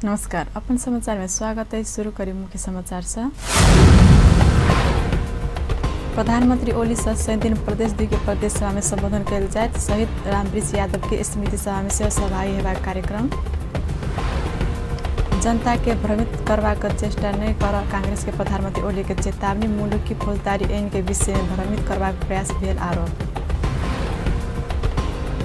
नमस्कार, अपन समाचार में स्वागत है। शुरू करी मुख्य समाचार से। प्रधानमंत्री ओली शनि दिन प्रदेश 2 के प्रदेश सभा में संबोधन कयल जायत। शहीद रामवृक्ष यादव के स्मृति सभा में सेहो सहभागी हेबाक कार्यक्रम। जनता के भ्रमित करबाक चेष्टा नहीं कर कांग्रेस के प्रधानमंत्री ओली के चेतावनी। मुलुक की फौजदारी ऐन के विषय में भ्रमित करबाक प्रयास भेल आरोप।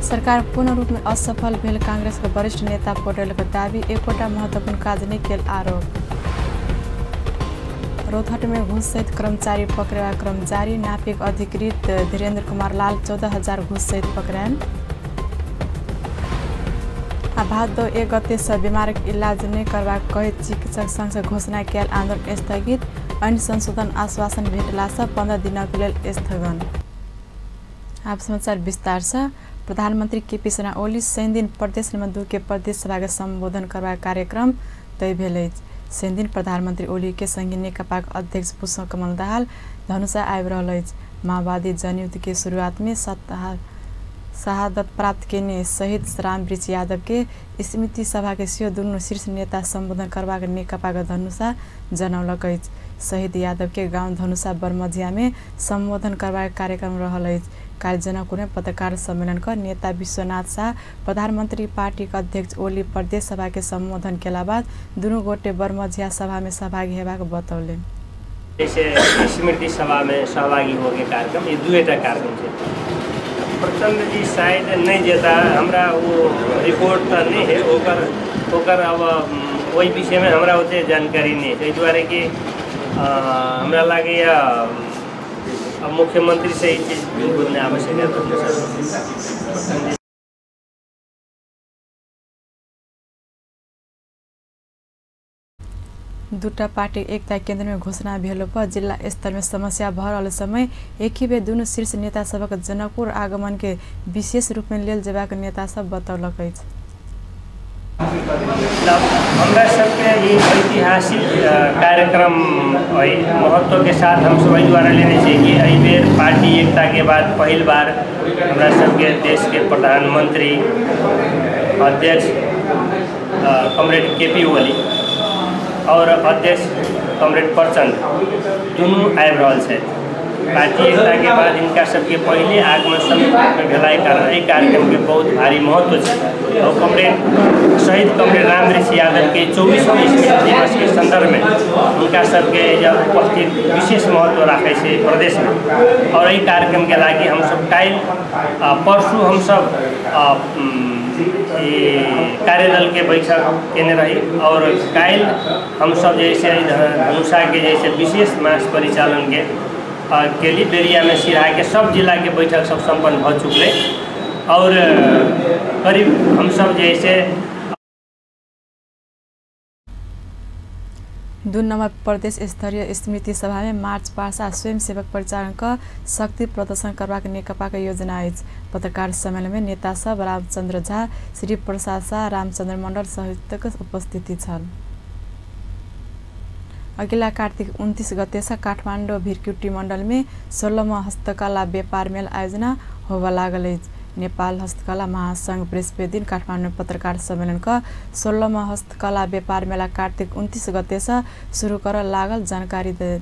सरकार पूर्ण रूप में असफल भेल कांग्रेस के वरिष्ठ नेता पटेल के दावी। एकोटा महत्वपूर्ण काज नहीं केल आरोप। रोहतट में घूस सहित कर्मचारी पकड़ेबाक क्रम जारी। नापिक अधिकृत धीरेन्द्र कुमार लाल 14,000 घूस सहित पकड़ायल। आ भादो 1 गते से बीमार के इलाज नहीं करबाक कहि चिकित्सक संघ से घोषणा कयल आंदोलन स्थगित। ऐन संशोधन आश्वासन भेटला से 15 दिनक लेल स्थगन। आप समाचार विस्तार से। प्रधानमंत्री केपी शर्मा ओली शनि दिन प्रदेश नंबर 2 के प्रदेश सभा के संबोधन करबाक कार्यक्रम तय भेल अछि। शनि दिन प्रधानमंत्री ओली के संगे नेकपाक अध्यक्ष पुष्प कमल दाहाल धनुषा आबि रहल अछि। माओवादी जनयुद्ध के शुरुआत में शहादत प्राप्त केने शहीद रामवृक्ष यादव के स्मृति सभा के सेहो दुनू शीर्ष नेता संबोधन करबाक नेकपाक धनुषा जनौलक अछि। शहीद यादव के गांव धनुषा बरमझिया में संबोधन करबाक कार्यक्रम रहल अछि। काल्हि जनकपुर में पत्रकार सम्मेलन कर नेता विश्वनाथ शाह प्रधानमंत्री पार्टी के अध्यक्ष ओली प्रदेश सभा के संबोधन केला बाद दुनू गोटे बरमझिया सभा में सहभागी हेबाक बतौलनि। जैसे स्मृति सभा में सहभागी होके कार्यक्रम, ये दुएटा कार्यक्रम छै। प्रचंड जी शायद नहीं जेता, हमरा वो रिपोर्ट तो नहीं है ओकर ओकर अब ओहि विषय में हमरा ओते जानकारी नहीं है। एहि दुआरे कि हमरा लागैया अब मुख्यमंत्री से ई चीज बुझने आवश्यक है। दूटा पार्टी एकता केंद्र में घोषणा भेलो पर जिला स्तर में समस्या भ रहल समय एक ही बेर दुनू शीर्ष नेता सभक जनकपुर आगमन के विशेष रूप में लेल जेबाक नेता सब बतौलक अछि। हमरा सबके ई ऐतिहासिक कार्यक्रम महत्व के साथ हम सब एहि दुआरे लेने छी कि एहि बेर पार्टी एकता के बाद पहिल बार हमरा सबके देश के प्रधानमंत्री अध्यक्ष कॉमरेड केपी ओली और अध्यक्ष कॉमरेड प्रचंड दुनू आबि रहल छथि। पार्टी एकता के बाद हिनका सबके पहिले आगमन संयुक्त रूपमे भेलाके कारण एहि कार्यक्रम के बहुत भारी महत्व छै। और कॉमरेड शहीद कॉमरेड रामवृक्ष यादव के 24वीं स्मृति दिवस के संदर्भ में हुनका सबके उपस्थित विशेष महत्व राखै छै प्रदेश में। और एहि कार्यक्रम के लागि हमसब काल्हि परसू हमसब कार्यदल के बैठक केने रही और काल्हि हमसब जैसे धनुषा के जैसे विशेष मास परिचालन के लिए बेरिया में सिराहा के सब जिला के बैठक सब संपन्न भ चुकल और करीब हम सब जैसे 2 नंबर प्रदेश स्तरीय स्मृति सभा में मार्च पास आ स्वयंसेवक परिचालन क शक्ति प्रदर्शन करबाक नेकपा के योजना अछि। पत्रकार सम्मेलन में नेता सब रामचंद्र झा, श्री प्रसाद शाह, रामचंद्र मंडल सहितक उपस्थिति छल। अगिला कार्तिक 29 गते से काठमाडौँ भिरकुटी मंडल में 16वां हस्तकला व्यापार मेला आयोजना होबय लागल अछि। नेपाल हस्तकला महासंघ बृहस्पति दिन काठमाडौँ में पत्रकार सम्मेलन क 16वां हस्तकला व्यापार मेला कार्तिक 29 गते से शुरू कर लागल जानकारी दे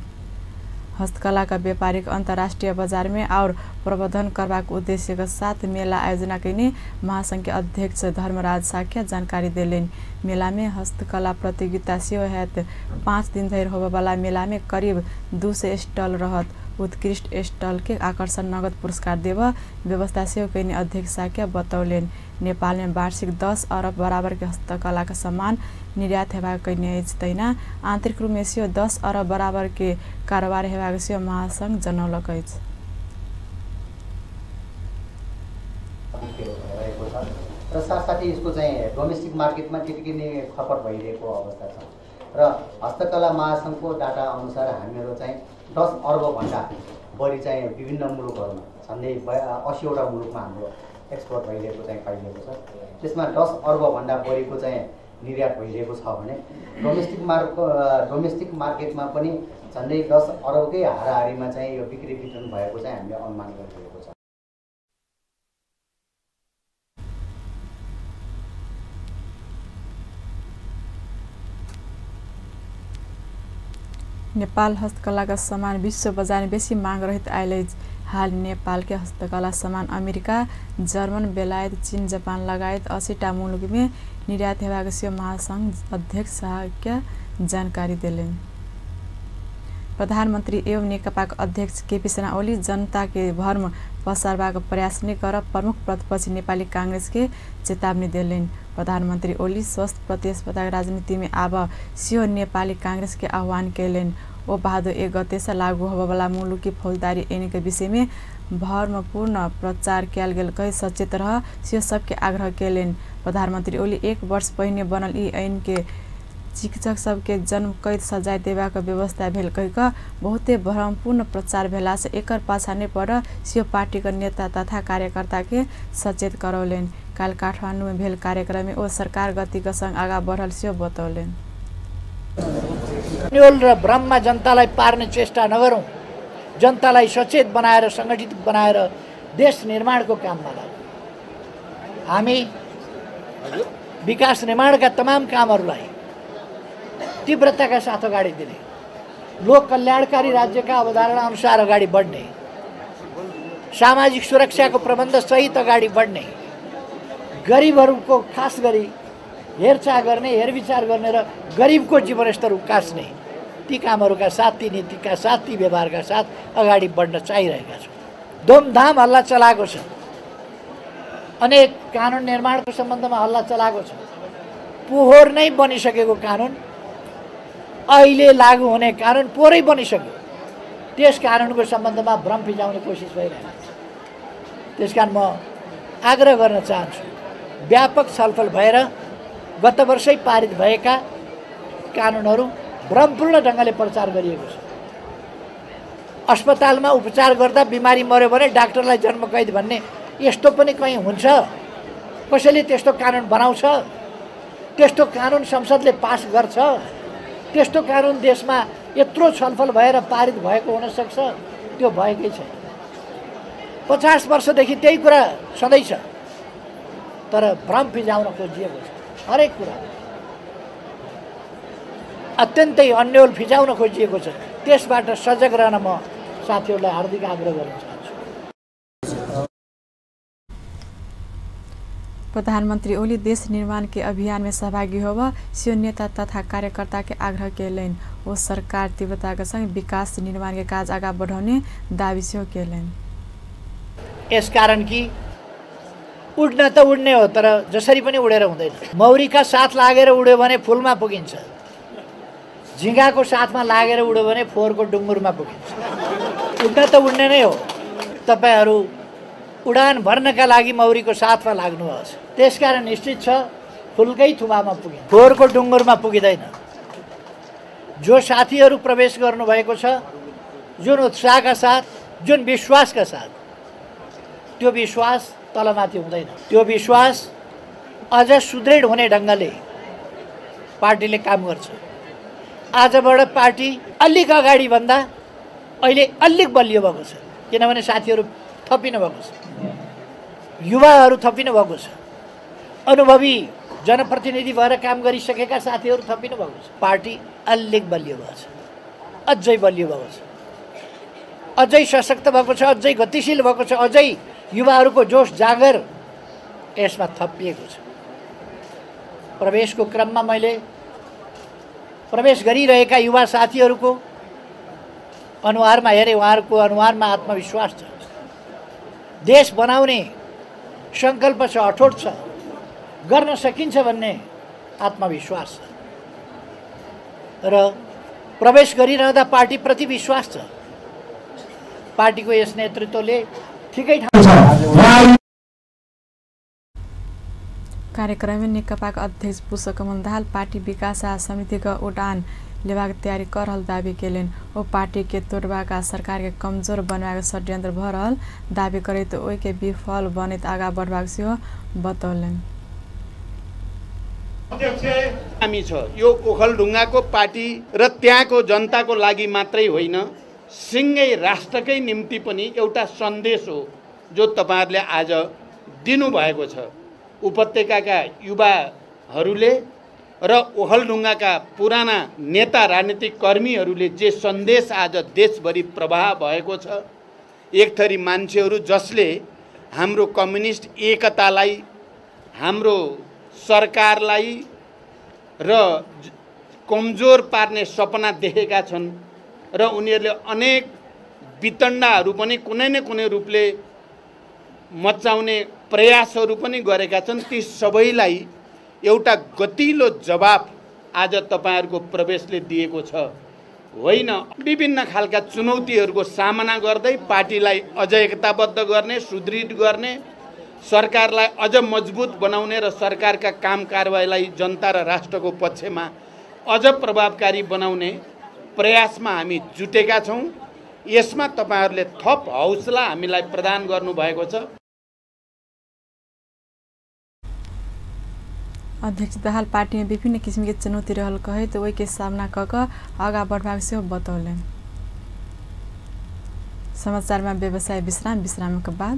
हस्तकला का व्यापारिक अंतर्राष्ट्रीय बाजार में और प्रवर्धन करबाक उद्देश्य के साथ मेला आयोजना कयने महासंघ के अध्यक्ष धर्मराज साख्या जानकारी देलनि। मेला में हस्तकला प्रतियोगिता सेहो हैत। 5 दिन धरि होबयवला मेला में करीब 200 स्टॉल रहत। उत्कृष्ट स्टॉल के आकर्षण नगद पुरस्कार देब व्यवस्था सेहो कयने अध्यक्ष साक्य बतौलनि। नेपाल में वार्षिक 10 अरब बराबर के हस्तकला के सामान निर्यात हेबाक कयने अछि। तहिना आंतरिक रूप में सेहो 10 अरब बराबर के कारोबार हेबाक सेहो महासंघ जनौलक अछि। र साथसाथै यसको चाहिँ डोमेस्टिक मार्केटमा त्यतिकै नै खपत भइरहेको अवस्था छ र हस्तकला महासङ्घको डाटा अनुसार हामीहरू चाहिँ 10 अर्बभन्दा बढी चाहिँ विभिन्न मुलुकहरूमा झन्डै 80वटा मुलुकमा हाम्रो एक्सपोर्ट भइरहेको चाहिँ पाइएको छ। त्यसमा 10 अर्बभन्दा बढीको चाहिँ निर्यात भइरहेको छ भने डोमेस्टिक मार्केटमा पनि झन्डै 10 अर्बकै हाराहारीमा चाहिँ यो बिक्री वितरण भएको चाहिँ हामीले अनुमान गरिरहेको छ। नेपाल हस्तकलाका सामान विश्व बजार में बेसी मांग रहित आयल। हाल नेपाल के हस्तकला सामान अमेरिका, जर्मन, बेलायत, चीन, जापान लगायत 80टा मुलुक में निर्यात हेबाक सेहो महासंघ अध्यक्ष शाह के जानकारी देलनि। प्रधानमन्त्री एवं नेकपाक अध्यक्ष केपी शर्मा ओली जनता के भ्रम पसारबाक प्रयास नहि करब प्रमुख प्रतिपक्षी नेपाली कांग्रेस के चेतावनी देलनि। प्रधानमन्त्री ओली स्वस्थ प्रतिस्पर्धा राजनीति में आब सेहो नेपाली कांग्रेस के आह्वान कयलनि। ओ भादो 1 गते से लागू होबयवला मुलुकी फौजदारी ऐन के विषय में भ्रमपूर्ण प्रचार कयल गेल कहि सचेत रह सेहो सबके आग्रह कयलनि। प्रधानमन्त्री ओली 1 वर्ष पहिने बनल ई ऐन के चिकित्सक सबके जन्म कैद सजाय देबाक व्यवस्था भेल कहि कऽ बहुते भ्रमपूर्ण प्रचार भेला से एकर पाछा नहि पड़ सेहो पार्टीक नेता तथा कार्यकर्ता के सचेत करौलनि। काल्हि काठमाडौँ में भेल कार्यक्रम में ओ सरकार गतिक संग आगा बढ़ल सेहो बतौलनि। र भ्रममा जनतालाई पार्ने चेष्टा नगरौँ, जनतालाई सचेत बनाएर संगठित बनाएर देश निर्माणको काममा लागौँ। हामी विकास निर्माणका तमाम कामहरूलाई तीव्रताका साथ अगाडि दिने, लोक कल्याणकारी राज्यका अवधारणा अनुसार अगाडि बढ्ने, सामाजिक सुरक्षाको प्रबन्ध सहित अगाडि बढ्ने, गरिबहरूको खास गरी हेरचाह गर्ने, हेरविचार गर्ने र गरिबको जीवनस्तर उकास्ने ती कामहरूका साथ, ती नीतिका साथ, ती व्यवहारका साथ अगाडि बढ्न चाहिरहेका छौँ। धुमधाम हल्ला चलाएको छ, अनेक कानुन निर्माणको सम्बन्धमा हल्ला चलाएको छ। पोहोर नै बनिसकेको कानुन, अहिले लागू हुने कानुन पोहोरै बनिसक्यो, त्यस कानुनको सम्बन्धमा भ्रम फिजाउने कोसिस भइरहेको छ। त्यसकारण म आग्रह गर्न चाहन्छु, व्यापक छलफल भएर गत वर्षै पारित भएका कानुनहरू भ्रमपूर्ण ढङ्गले प्रचार गरिएको छ। अस्पतालमा उपचार गर्दा बिमारी मर्यो भने डाक्टरलाई जन्मकैद भन्ने यस्तो पनि कहीँ हुन्छ? कसैले त्यस्तो कानुन बनाउँछ? त्यस्तो कानुन संसदले पास गर्छ? त्यस्तो कानुन देशमा यत्रो छलफल भएर पारित भएको हुनसक्छ? त्यो भएकै छैन। 50 वर्षदेखि त्यही कुरा छँदैछ, तर भ्रम फिजाउन खोजिएको छ। हरेक कुरा अत्यन्तै अन्यल फिजाउन खोजिएको छ। त्यसबाट सजग रहन म साथीहरूलाई हार्दिक आग्रह गर्न चाहन्छु। प्रधानमन्त्री ओली देश निर्माण के अभियान में सहभागी होब सेहो नेता तथा कार्यकर्ता के आग्रह कयलनि। ओ सरकार तीव्रता के संग विकास निर्माण के काज आगा बढ़ाउने दावी सेहो कयलनि। यसकारण कि उड्न त उड्ने हो, तर जसरी पनि उडेर हुँदैन। मौरीका साथ लागेर उड्यो भने फुलमा पुगिन्छ, झिँगाको साथमा लागेर उड्यो भने फोहोरको डुङ्गुरमा पुगिन्छ। उड्न त उड्ने नै हो। तपाईँहरू उडान भर्नका लागि मौरीको साथमा लाग्नुहोस्। त्यसकारण निश्चित छ फुलकै थुमामा पुगिन्छ, फोहोरको डुङ्गुरमा पुगिँदैन। जो साथीहरू प्रवेश गर्नुभएको छ, जुन उत्साहका साथ, जुन विश्वासका साथ, त्यो विश्वास तलमाथि हुँदैन। त्यो विश्वास अझ सुदृढ हुने ढङ्गले पार्टीले काम गर्छ। आजबाट पार्टी अलिक अगाडि भन्दा अहिले अलिक बलियो भएको छ, किनभने साथीहरू थपिनु भएको छ, युवाहरू थपिनु भएको छ, अनुभवी जनप्रतिनिधि भएर काम गरिसकेका साथीहरू थपिनु भएको छ। पार्टी अलिक बलियो भएको छ, अझै बलियो भएको छ, अझै सशक्त भएको छ, अझै गतिशील भएको छ, अझै युवाहरूको जोस जागर यसमा थपिएको छ। प्रवेशको क्रममा मैले प्रवेश गरिरहेका युवा साथीहरूको अनुहारमा हेरेँ, उहाँहरूको अनुहारमा आत्मविश्वास छ, देश बनाउने सङ्कल्प छ, अठोट छ, गर्न सकिन्छ भन्ने आत्मविश्वास छ र प्रवेश गरिरहँदा पार्टीप्रति विश्वास छ। पार्टीको यस नेतृत्वले ठिकै ठाउँ। कार्यक्रम में नेकपाक अध्यक्ष पुष्पकमल दाहाल पार्टी विकास आ समितिक उडान लेबाक तैयारी कर रहल दावी केलनि। ओ पार्टी के तोड़बाक आ सरकार के कमजोर बनबाक षड्यंत्र भ रहल दावी करैत ओहि के विफल बनैत आगा बढ़बाक सेहो बतौलनि। हामी छ यो ओखलढुङ्गाको पार्टी र त्यहाँको जनताको लागि मात्रै होइन, सिँगै राष्ट्रकै निम्ति पनि एउटा सन्देश हो जो तपाईहरुले आज दिनुभएको छ। उपत्यकाका युवाहरूले र ओखलढुङ्गाका पुराना नेता राजनीतिक कर्मीहरूले जे सन्देश आज देशभरि प्रवाह भएको छ, एक थरी मान्छेहरू जसले हाम्रो कम्युनिस्ट एकतालाई, हाम्रो सरकारलाई र कमजोर पार्ने सपना देखेका छन् र उनीहरूले अनेक वितण्डाहरू पनि कुनै न कुनै रूपले मचाउने प्रयासहरू पनि गरेका छन्, ती सबैलाई एउटा गतिलो जवाफ आज तपाईहरुको प्रवेशले दिएको छ। होइन, विभिन्न खालका चुनौतीहरूको सामना गर्दै पार्टीलाई अझ एकताबद्ध गर्ने, सुदृढ गर्ने, सरकारलाई अझ मजबुत बनाउने र सरकारका काम कारबाहीलाई जनता र राष्ट्रको पक्षमा अझ प्रभावकारी बनाउने प्रयासमा हामी जुटेका छौँ। यसमा तपाईहरुले थप हौसला हामीलाई प्रदान गर्नुभएको छ। अध्यक्ष दाहाल पार्टीमे विभिन्न किसिमके चुनौती रहल कहैत ओहिके सामना क कऽ आगाँ बढ़बाक सेहो बतौलनि। समाचारमा व्यवसाय विश्राम, विश्रामक बाद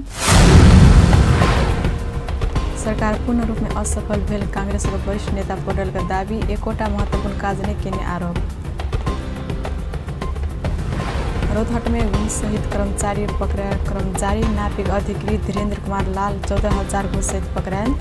सरकार पूर्ण रूपमे असफल भेल कांग्रेसक वरिष्ठ नेता पौडेलक दावी, एकोटा महत्वपूर्ण काज नहि केने आरोप। रौतहटमे घूस सहित कर्मचारी पकड़ायल, कर्मचारी नापिक अधिकृत धीरेन्द्र कुमार लाल 14,000 घूस सहित पकड़ायल।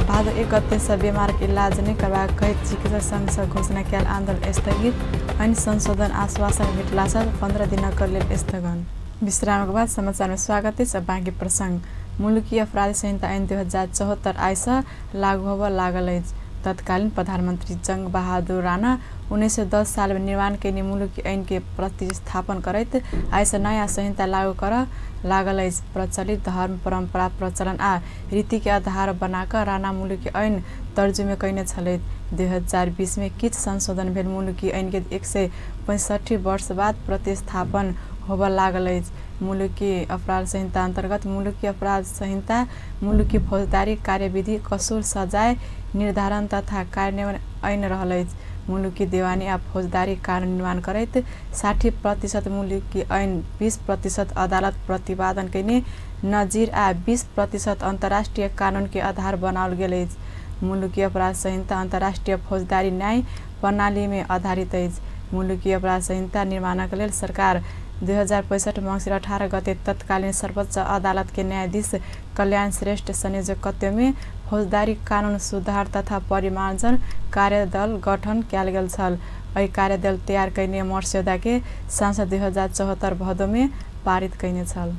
भादो 1 गते से बीमारक इलाज नहि करबाक कहैत चिकित्सक संघ घोषणा कयल आंदोलन स्थगित, ऐन संशोधन आश्वासन भेटलासँ 15 दिनक लेल स्थगन। विश्रामक बाद समाचारमे स्वागत अछि। अब बाँकी प्रसंग। मुलुकी अपराध संहिता ऐन 2074 आइसँ लागू होबय लागल अछि। तत्कालीन प्रधानमंत्री जंग बहादुर राणा 1910 सालमे निर्माण कयने मुलुकी ऐन के प्रतिस्थापन करैत आइसँ नयाँ संहिता लागू करऽ लागल अछि। प्रचलित धर्म परंपरा प्रचलन आ रीति के आधार बनाकऽ राणा मुलुकी ऐन तर्जुमे कयने छलथि। 2020 में किछु संशोधन भेल मुलुकी ऐन के 165 वर्ष बाद प्रतिस्थापन होबय लागल अछि। मुलुकी अपराध संहिता अंतर्गत मुलुकी अपराध संहिता, मुलुकी फौजदारी कार्यविधि, कसूर सजाय निर्धारण तथा कार्यान्वयन ऐन रहल अछि। मुलुकी देवानी आ फौजदारी कानून निर्माण करैत 60% मुलुकी ऐन, 20% अदालत प्रतिपादन कयने नजीर आ 20% अंतर्राष्ट्रीय कानून के आधार बनाओल गेल अछि। मुलुकी अपराध संहिता अंतर्राष्ट्रीय फौजदारी न्याय प्रणाली में आधारित अछि। मुलुकी अपराध संहिता निर्माणक लेल सरकार 2065 मङ्सिर 18 गते तत्कालीन सर्वोच्च अदालत के न्यायाधीश कल्याण श्रेष्ठ संयोजकत्वमे फौजदारी कानून सुधार तथा परिमार्जन कार्यदल गठन कयल गेल छल। एहि कार्यदल तैयार कयने मस्यौदा के संसद 2074 भदौमे पारित कयने छल।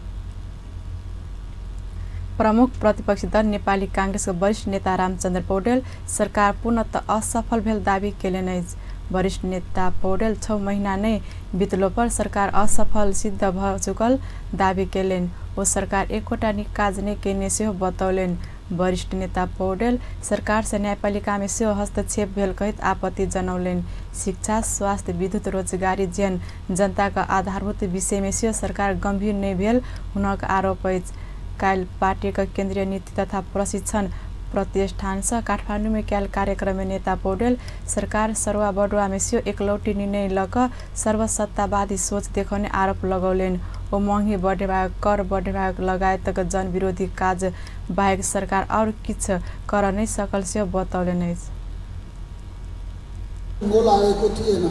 प्रमुख प्रतिपक्षी दल नेपाली कांग्रेसक वरिष्ठ नेता रामचन्द्र पौडेल सरकार पूर्णतः असफल भेल दावी केलनि अछि। वरिष्ठ नेता पौडेल 6 महीना नहि बितलो पर सरकार असफल सिद्ध भऽ चुकल दावी केलनि। ओ सरकार एकोटा नीक काज नहि केने सेहो बतौलनि। वरिष्ठ नेता पौडेल सरकारसँ न्यायपालिकामे सेहो हस्तक्षेप भेल कहैत आपत्ति जनौलनि। शिक्षा, स्वास्थ्य, विद्युत, रोजगारी जेहन जनताक आधारभूत विषयमे सेहो सरकार गम्भीर नहि भेल हुनक आरोप अछि। काल्हि पार्टीक केन्द्रीय नीति तथा प्रशिक्षण प्रतिष्ठानसँ काठमाडौँमे कयल कार्यक्रममे नेता पौडेल सरकार सरुवा बढुवामे सेहो एकलौटी निर्णय लऽ कऽ सर्वसत्तावादी सोच देखौने आरोप लगौलनि। ओ महँगी बढ़ेबाक, कर बढ़ेबाक लगायतक जनविरोधी काज बाहेक सरकार आओर किछु कर नहि सकल सेहो बतौलनि अछि। लागेको थिएन,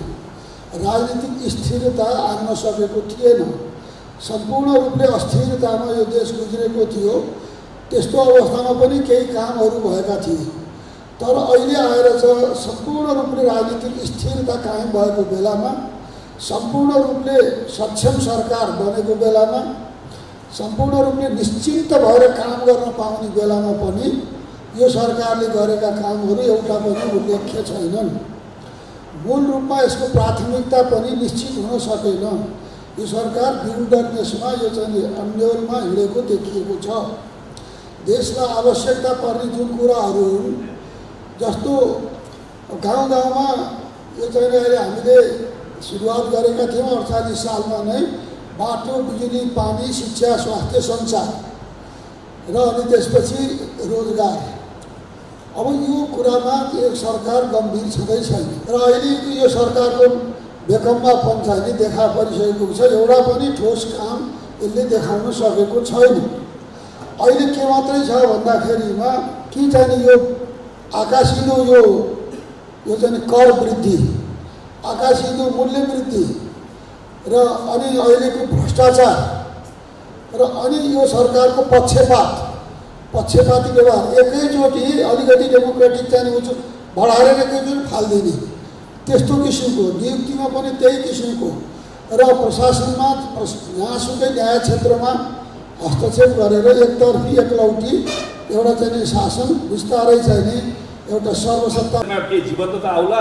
राजनीतिक स्थिरता आउन सकेको थिएन, सम्पूर्ण रूपले अस्थिरतामा यो देश गुज्रेको थियो। त्यस्तो अवस्थामा पनि केही कामहरू भएका थिए, तर अहिले आएर चाहिँ सम्पूर्ण रूपले राजनीतिक स्थिरता कायम भएको बेलामा, सम्पूर्ण रूपले सक्षम सरकार बनेको बेलामा, सम्पूर्ण रूपले निश्चिन्त भएर काम गर्न पाउने बेलामा पनि यो सरकारले गरेका कामहरू एउटा पनि उल्लेख्य छैनन्। मूल रूपमा यसको प्राथमिकता पनि निश्चित हुन सकेन। यो सरकार विल्डरनेसमा, यो चाहिँ अन्यलमा हिँडेको देखिएको छ। देशलाई आवश्यकता पर्ने जुन कुराहरू हुन्, जस्तो गाउँ गाउँमा यो चाहिँ अहिले हामीले सुरुवात गरेका थियौँ 48 सालमा नै, बाटो, बिजुली, पानी, शिक्षा, स्वास्थ्य, सञ्चार र अनि त्यसपछि रोजगार। अब यो कुरामा यो सरकार गम्भीर छँदै छैन र अहिले यो सरकारको बेकम्बापन चाहिँ देखा परिसकेको छ। एउटा पनि ठोस काम यसले देखाउन सकेको छैन। अहिले के मात्रै छ भन्दाखेरिमा कि चाहिँ यो आकाशिलो यो यो चाहिँ कर वृद्धि, आकाशिलो मूल्य वृद्धि र अनि अहिलेको भ्रष्टाचार र अनि यो सरकारको पक्षपाती व्यवहार, एकैचोटि अलिकति डेमोक्रेटिक चाहिँ उच्च बढाएर एकैचोटि फालिदिने त्यस्तो किसिमको, नियुक्तिमा पनि त्यही किसिमको र प्रशासनमा जहाँसुकै न्याय क्षेत्रमा हस्तक्षेप गरेर एकतर्फी एकलौटी एउटा चाहिँ शासन बिस्तारै चाहिँ एउटा सर्वसत्ता।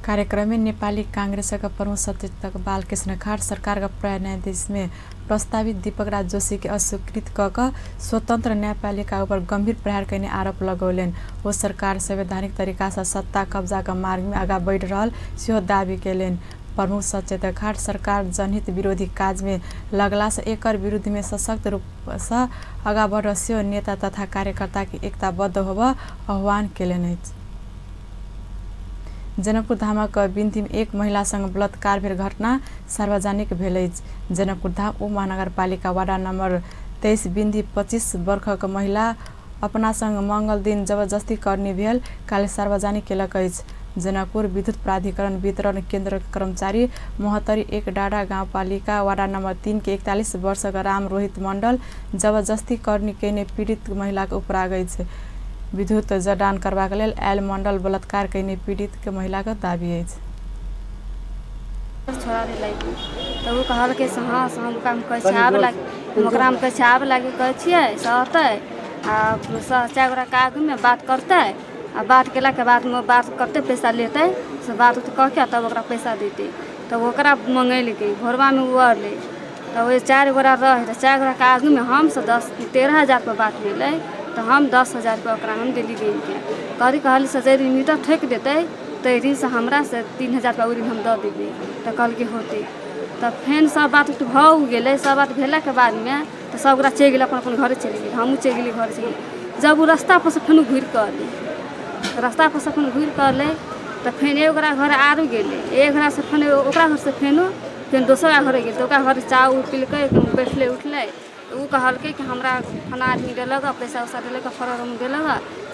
कार्यक्रम में नेपाली कांग्रेसका प्रमुख सचेतक बालकृष्ण खाँड सरकारका प्रयास में प्रस्तावित दीपक राज जोशी के अस्वीकृत क स्वतंत्र न्यायपालिका ऊपर गंभीर प्रहार करने आरोप लगौलन। वो सरकार संवैधानिक तरीका से सत्ता कब्जा का मार्ग में आगा बढ़ रहल सेहो दावी केलनि। प्रमुख सचेतक खाँड सरकार जनहित विरोधी काज में लगला से एकर विरुद्ध में सशक्त रूप से आगा बढ़ सेहो नेता तथा कार्यकर्ता के एकताबद्ध होबऽ आह्वान केलनि अछि। जनकपुर धामक बिन्तीमे एक महिला संग बलात्कार भेल घटना सार्वजनिक भेल अछि। जनकपुर धाम उप महानगरपालिका वार्ड नम्बर 23 बिन्दी 25 वर्षक महिला अपना संग मंगल दिन जबरदस्ती करनी भेल काल्हि सार्वजनिक केलक अछि। जनकपुर विद्युत प्राधिकरण वितरण केन्द्र कर्मचारी महोत्तरी एक डाँडा गाउँपालिका वार्ड नम्बर 3 के 41 वर्षक राम रोहित मण्डल जबरदस्ती करनी केने पीड़ित महिलाक उपराग अछि। विद्युत जडान करबाक लेल आयल मंडल बलात्कार कयने पीड़ित के महिलाक दावी अछि। छोड़ा देलक तऽ ओ कहलकै से हँ से हम ओकरामे कहै छियै आबऽ लागी, हम ओकरामे कहै छियै आबऽ लागी, कहै छियै से अतै आ चारि गोटाके आगूमे बात करतै आ बात केलाके बादमे बात करतै, पैसा लेतै से बात उत कऽ के तब ओकरा पैसा देतै। तब ओकरा मङ्गेलकै, भोरबामे ओ अयलै तऽ ओहि चारि गोटा रहै तऽ चारि गोटाके आगूमे हमसे 10-13 हजार पर बात भेलै तऽ हम 10 हजार रुपया ओकरा हम देली ऋणके। कहली कहली से जे मीटर ठोकि देतै तऽ ऋण से हमरा से 3 हजार रुपया ओ ऋण हम दऽ देबै। तऽ कहलकै होतै। तऽ फेन सब बात भऽ गेलै। सब बात भेलाके बादमे तऽ सब गोटा चलि गेलै अपन अपन घरे चलि गेलै, हमहूँ चलि गेली घरे चलि गेली। जब ओ रास्ता पर से फेन घुरि कऽ अयलै, रास्ता पर से फेन घुरि कऽ अयलै तऽ फेन एक गोटा घर आरो गेलै, एक गोटा से फेन ओकरा घरसँ फेनो फेन दोसर घरे गेलै तऽ ओकरा घर चाह उ पीलकै, बैठलै उठलै। ओ कहलकै कि हमरा फलाँ आदमी देलक पैसा उसा देलक फरम देलक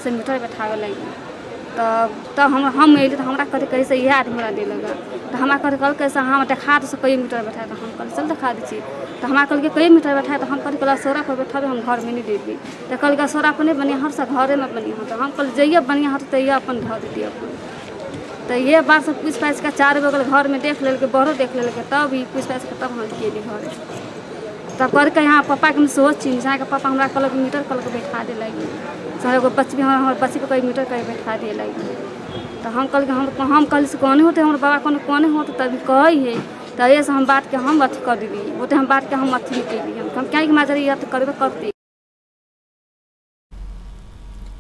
से मीटर बैठाबे लागि। तब हम अयली तऽ हमरा कहै कहै से इएह आदमी हमरा देलक। तऽ हमरा कहै कहलकै से हम देखा दे से कहियो मीटर बैठा। तऽ हम कहली चल देखा दै छी। तऽ हमरा कहलकै कहियो मीटर बैठा। तऽ हम कहली कहलक सौरा पर बैठाबे, हम घरमे नहि देबै। तऽ कहलकै सौरा पर नहि बनिहार से घरेमे बनिहार। तऽ हम कहली जइए बनिहार तैये अपन धऽ देती अपन। तऽ इएह बात सब पूछि पाछि कऽ चारू बगल घरमे देख लेलकै, बड़ो देख लेलकै, तब ई पूछि पाछि कऽ तब हम गेली घरे। तब कहलकै यहाँ पप्पाके हम सेहो चिन्ह, अहाँके पापा हमरा कहलक मीटर कहलक बैठा दे लागि, से एगो बचबी हमर बच्चीके कहै मीटर कहै बैठा दे लागि। तऽ हम कहलियै हम कहली से कोने होतै हमर बाबा कोनो कोने होतै तभी कहै हइ। तऽ एहिसँ हम बातके हम अथी कऽ देली, ओते हम बातके हम अथी नहि केली, हम किएकि माजरी अथी करबे करतै।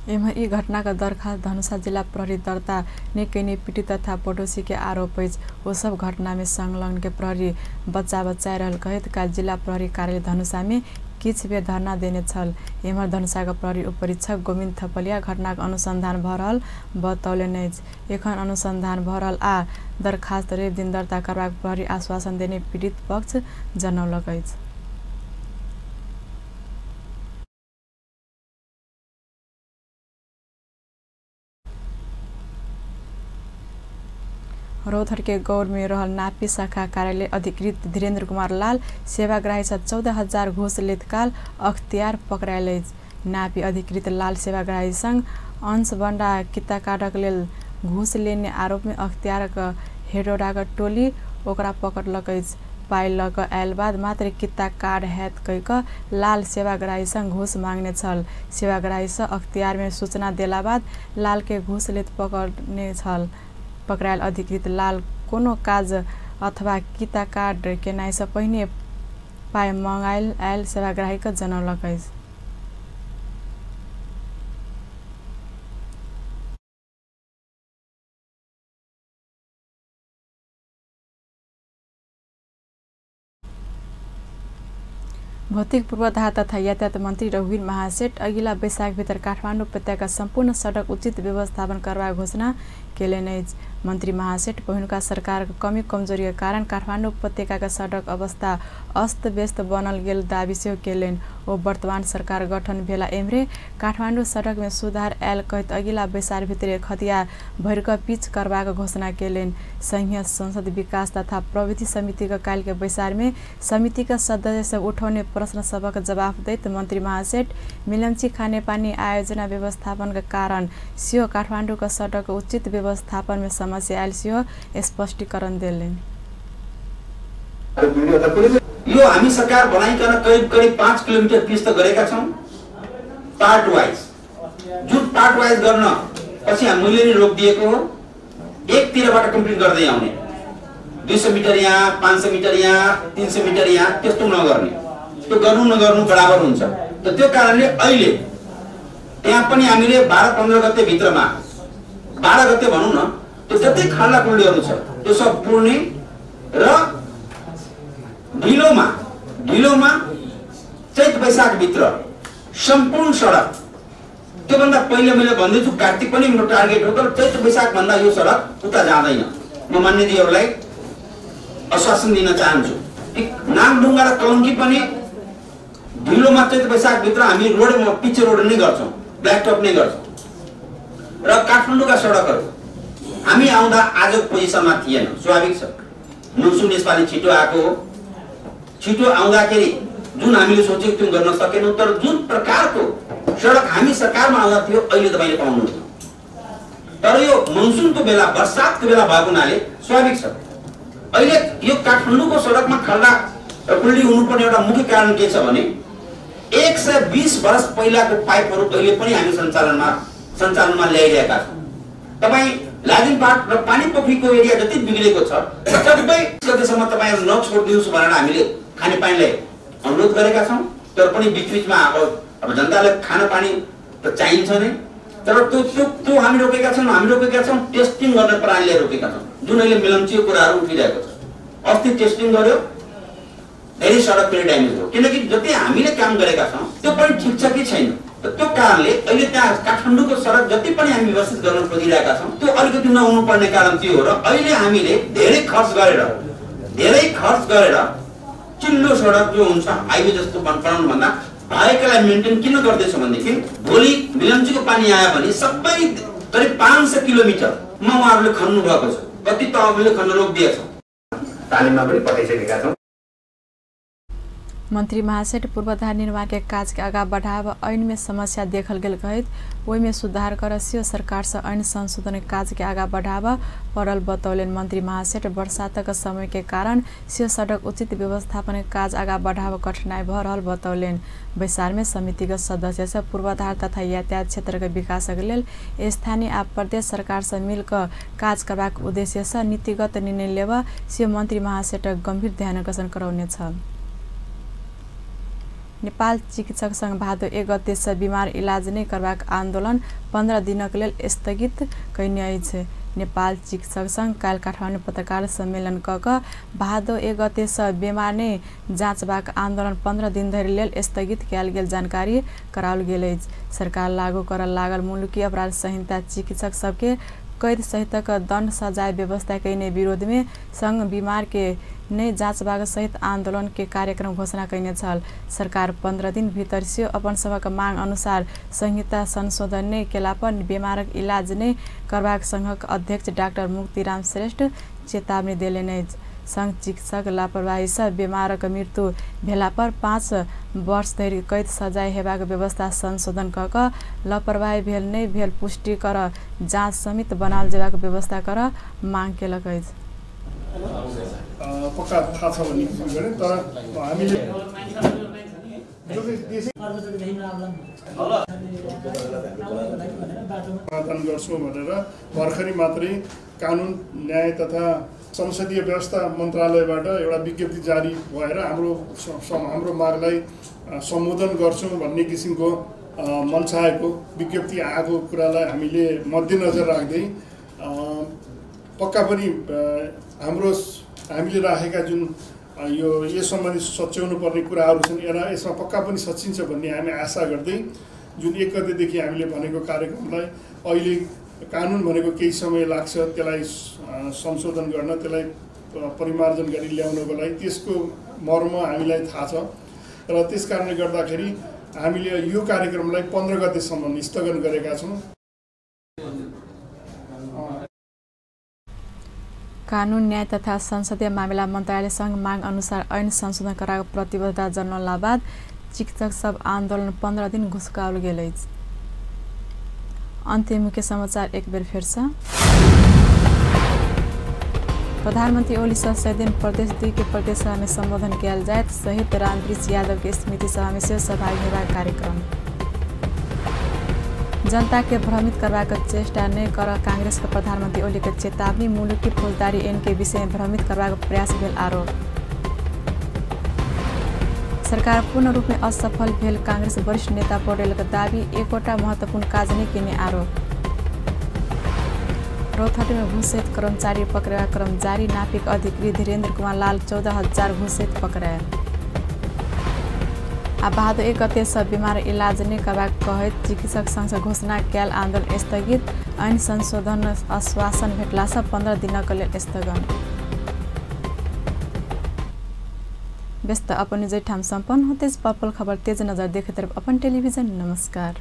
एम्हर ई घटनाक दरखास्त धनुषा जिला प्रहरी दर्ता नहि कयने पीड़ित तथा पड़ोसी के आरोप अछि। ओ सब घटना में संलग्न के प्रहरी बच्चा बचाइ रहल कहैत काल्हि जिला प्रहरी कार्यालय धनुषा में किछु बेर धरना देने छल। एम्हर धनुषाक प्रहरी उपरीक्षक गोविन्द थपलिया घटनाक अनुसंधान भऽ रहल बतौलनि अछि। एखन अनुसंधान भऽ रहल आ दरखास्त रवि दिन दर्ता करबाक प्रहरी आश्वासन देने पीड़ित पक्ष जनौलक अछि। रौतहट के गौर में रहल नापी शाखा कार्यालय अधिकृत धीरेन्द्र कुमार लाल सेवाग्राही से 14,000 घूस लेत काल अख्तियार पकड़ायल अछि। नापी अधिकृत लाल सेवाग्राही संग अंशबंडा किता कार्डक लेल घूस लेने आरोप में अख्तियारक हेडोडाक टोली ओकरा पकड़लक अछि। पाइ लऽ कऽ आयल बाद मात्र किता कार्ड हैत कहि कऽ लाल सेवाग्राही संग घूस मांगने छल। सेवाग्राही सँ अख्तियार में सूचना देला बाद लाल के घूस लेत पकड़ने छल। पकड़ायल अधिकृत लाल कोनो काज अथवा किता कार्ड केनाइ सँ पहिने पाइ मंगायल आयल सेवाग्राहीके जनौलक अछि। भौतिक पूर्वाधार तथा यातायात मन्त्री रघुवीर महासेठ अगिला वैशाख भितर काठमाडौँ उपत्यका सम्पूर्ण सडक उचित व्यवस्थापन करबाक घोषणा केलनि अछि। मन्त्री महासेठ पहिनुका सरकारको कमी कमजोरीका कारण काठमाडौँ उपत्यकाका सडक अवस्था अस्त व्यस्त बनल गेल दावी सेहो केलनि। ओ वर्तमान सरकार गठन भेला एम्हरे काठमाडौँ सडकमे सुधार आयल कहैत अगिला बैसार भित्रे खतिया भरिकऽ पिच करबाक घोषणा केलनि। संघीय संसद विकास तथा प्रविधि समितिक काल्हिके बैसारमे समितिक सदस्य सब उठौने प्रश्न सभक जवाफ दैत मन्त्री महासेठ मिलम्ची खानेपानी आयोजना व्यवस्थापनका कारण सेहो काठमाडौँक सडक उचित व्यवस्थापनमे समस्या आयल सेहो स्पष्टीकरण देलनि। यो हामी सरकार बनाइकन करिब करिब 5 किलोमिटर पिच त गरेका छौँ पार्ट वाइज, जुन पार्ट वाइज गर्न पछि हामीले नै रोकिदिएको हो। एकतिरबाट कम्प्लिट गर्दै आउने 200 मिटर यहाँ, 500 मिटर यहाँ, 300 मिटर यहाँ, त्यस्तो नगर्ने, त्यो गर्नु नगर्नु बराबर हुन्छ। त त्यो कारणले अहिले त्यहाँ पनि हामीले 12-15 गते भित्रमा, 12 गते भनौँ न, त्यो जति खाल्डा खुल्डीहरू छ त्यो सब पुर्ने र ढिलोमा ढिलोमा चैत वैशाख भित्र सम्पूर्ण सडक, त्योभन्दा पहिले मैले भन्दैछु कार्तिक पनि मेरो टार्गेट हो, तर चैत वैशाख भन्दा यो सडक उता जाँदैन। म मान्यजीहरूलाई आश्वासन दिन चाहन्छु कि नागढुङ्गा र कलङ्की पनि ढिलोमा चैत वैशाख भित्र हामी रोड पिच रोड नै गर्छौँ, ब्ल्याक टप नै गर्छौँ। र काठमाडौँका सडकहरू हामी आउँदा आजको पोजिसनमा थिएन, स्वाभाविक छ। मनसुन यसपालि छिटो आएको हो, छिटो आउँदाखेरि जुन हामीले सोचेको त्यो गर्न सकेनौँ, तर जुन प्रकारको सडक हामी सरकारमा आउँदा थियो अहिले तपाईँले पाउनुहुन्न। तर यो मनसुनको बेला, बर्सातको बेला भएको हुनाले स्वाभाविक छ। अहिले यो काठमाडौँको सडकमा खाल्डा खुल्डी हुनुपर्ने एउटा मुख्य कारण के छ भने 120 वर्ष पहिलाको पाइपहरू अहिले पनि हामी सञ्चालनमा ल्याइरहेका छौँ। तपाईँ लाजिमपाट र पानीपोखरीको एरिया जति बिग्रेको छ सबै गतेसम्म तपाईँहरू नछोडिदिनुहोस् भनेर हामीले खानेपानीलाई अनुरोध गरेका छौँ। तर पनि बिचबिचमा अब जनतालाई खानेपानी त चाहिन्छ नै, तर त्यो त्यो त्यो हामी रोकेका छौँ, हामी रोकेका छौँ टेस्टिङ गर्ने प्रणालीलाई रोकेका छौँ, जुन अहिले मिलम्चीको कुराहरू उठिरहेको छ। अस्ति टेस्टिङ गर्यो, धेरै सडक फेरि ड्यामेज हो, किनकि जति हामीले काम गरेका छौँ त्यो पनि ठिक छ कि छैन। त्यो कारणले अहिले त्यहाँ काठमाडौँको सडक जति पनि हामी व्यवस्थित गर्न खोजिरहेका छौँ त्यो अलिकति नहुनु पर्ने कारण त्यो हो। र अहिले हामीले धेरै खर्च गरेर चिल्लो सडक जो हुन्छ हाइवे जस्तो बनाउनु भन्दा भएकालाई मेन्टेन किन गर्दैछौँ भनेदेखि भोलि मिलम्चीको पानी आयो भने सबै करिब 500 किलोमिटरमा उहाँहरूले खन्नु भएको छ, कति त हामीले खन्न रोकिदिएका छौँ, तालिममा पनि पठाइसकेका छौँ। मन्त्री महासेठ पूर्वाधार निर्माण के काज के आगा बढ़ाव ऐन में समस्या देखल गेल कहैत ओहिमे सुधार कर सेहो सरकार से ऐन संशोधन काज के आगा बढ़ाव पड़ल बतौलनि। मन्त्री महासेठ बरसातक समय के कारण सेहो सडक उचित व्यवस्थापन के काज आगा बढ़ाव कठिनाई भ रहल बतौलनि। बैसार में समितिक सदस्य सब पूर्वाधार तथा यातायात क्षेत्र के विकासक लेल स्थानीय आ प्रदेश सरकार से मिलकर काज करबाक उद्देश्य से नीतिगत निर्णय लेब सेहो मन्त्री महासेठक गंभीर ध्यानाकर्षण करौने छल। नेपाल चिकित्सक संघ भादो 1 गते से बीमार इलाज नहि करबाक आन्दोलन 15 दिनक लेल स्थगित कयने अछि। नेपाल चिकित्सक संघ काल्हि काठमाडौँ पत्रकार सम्मेलन क क भादो 1 गते से बीमार नहि जाँचबाक आन्दोलन 15 दिन धरि लेल स्थगित कयल गेल जानकारी कराओल गेल अछि। सरकार लागू करऽ लागल मुलुकी अपराध संहिता चिकित्सक सबके कैद सहितक दण्ड सजाय व्यवस्था कयने विरोध में संघ बीमार के नहि जाँचबाक सहित आन्दोलन के कार्यक्रम घोषणा कयने छल। सरकार 15 दिन भीतर सेहो अपन सभक मांग अनुसार संहिता संशोधन नहि केला पर बीमारक इलाज नहि करबाक संघक अध्यक्ष डाक्टर मुक्तिराम श्रेष्ठ चेतावनी देलनि अछि। संघ चिकित्सक लापरवाही से बीमारक मृत्यु भेला पर 5 वर्ष धरि कैद सजाय हेबाक व्यवस्था संशोधन क क लापरवाही भेल नहि भेल पुष्टि कर जाँच समिति बनाओल जेबाक व्यवस्था कर मांग केलक अछि। पक्का थाहा छ भन्ने गरे, तर हामीले समाधान गर्छौँ भनेर भर्खरै मात्रै कानुन न्याय तथा संसदीय व्यवस्था मन्त्रालयबाट एउटा विज्ञप्ति जारी भएर हाम्रो मागलाई सम्बोधन गर्छौँ भन्ने किसिमको मनसायको विज्ञप्ति आएको कुरालाई हामीले मध्यनजर राख्दै पक्का पनि हामीले राखेका जुन यो यस सम्बन्धी सच्याउनु पर्ने कुराहरू छन् यसमा पक्का पनि सचिन्छ भन्ने हामी आशा गर्दै जुन 1 गतेदेखि हामीले भनेको कार्यक्रमलाई अहिले कानुन भनेको केही समय लाग्छ त्यसलाई संशोधन गर्न, त्यसलाई परिमार्जन गरी ल्याउनको लागि, त्यसको मर्म हामीलाई थाहा छ र त्यस कारणले गर्दाखेरि हामीले यो कार्यक्रमलाई 15 गतेसम्म स्थगन गरेका छौँ। कानुन न्याय तथा संसदीय मामिला मन्त्रालयसँग माग अनुसार ऐन संशोधन कराएको प्रतिबद्धता जनाउला बाद चिकित्सक सब आन्दोलन 15 दिन घुसकाउल गेल अछि। अन्त्य मुख्य समाचार एक बेर फेरसँ। प्रधानमन्त्री ओली 100 दिन प्रदेश 2 के प्रदेश सभा में सम्बोधन कयल जायत। शहीद रामवृक्ष यादव के स्मृति सभा में सेहो सहभागी हेबाक कार्यक्रम। जनता के भ्रमित करबाक चेष्टा नहि कर कांग्रेस के प्रधानमंत्री ओली के चेतावनी। मुलुकी फौजदारी ऐन के विषय में भ्रमित करबाक प्रयास भेल आरोप। सरकार पूर्ण रूप में असफल भेल कांग्रेस वरिष्ठ नेता पौडेल के दावी। एकोटा महत्वपूर्ण काज नहि केने आरोप। रौतहट में घूस सहित कर्मचारी पकड़ेबाक क्रम जारी। नापिक अधिकृत धीरेन्द्र कुमार लाल 14,000 घूस सहित पकड़ायल। आ भादो 1 गते सँ बीमार इलाज नहि करबाक कहैत चिकित्सक संघ घोषणा कयल आन्दोलन स्थगित। ऐन संशोधन आश्वासन भेटलासँ 15 दिनक लेल स्थगन। व्यस्त अपन ठाम सम्पन्न होते पल पल खबर तेज नजर देखैत रहब अपन टेलिभिजन। नमस्कार।